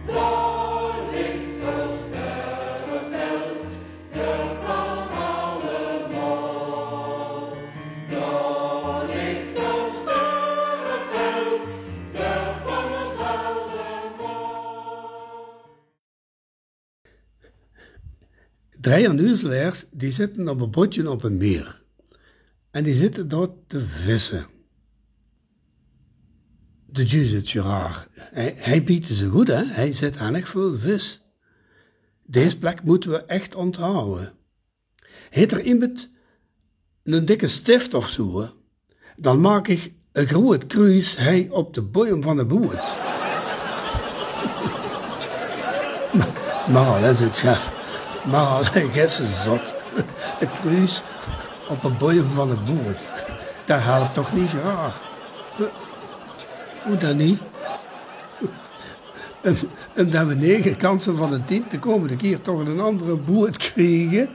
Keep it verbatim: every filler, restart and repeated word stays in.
Dao ligt de sterrepels, de van allemaol. Dao ligt de sterrepels, de van ós allemaol. Drei Onnuzelaers, die zitte op e bötje op e mier. En die zitte dao te visse. De Jezus is raar. Hij, hij biedt ze goed, hè? Hij zit aan echt veel vis. Deze plek moeten we echt onthouden. Heet er iemand een dikke stift of zo, hè? Dan maak ik een groot kruis hij op de boom van de boot. Maar al is het, chef. Maar al is het zot. Een kruis op een boom van de boot. Dat helpt toch niet graag. Hoe dan niet? En, en dat we negen kansen van de tien de komende keer toch een andere boot kriegen.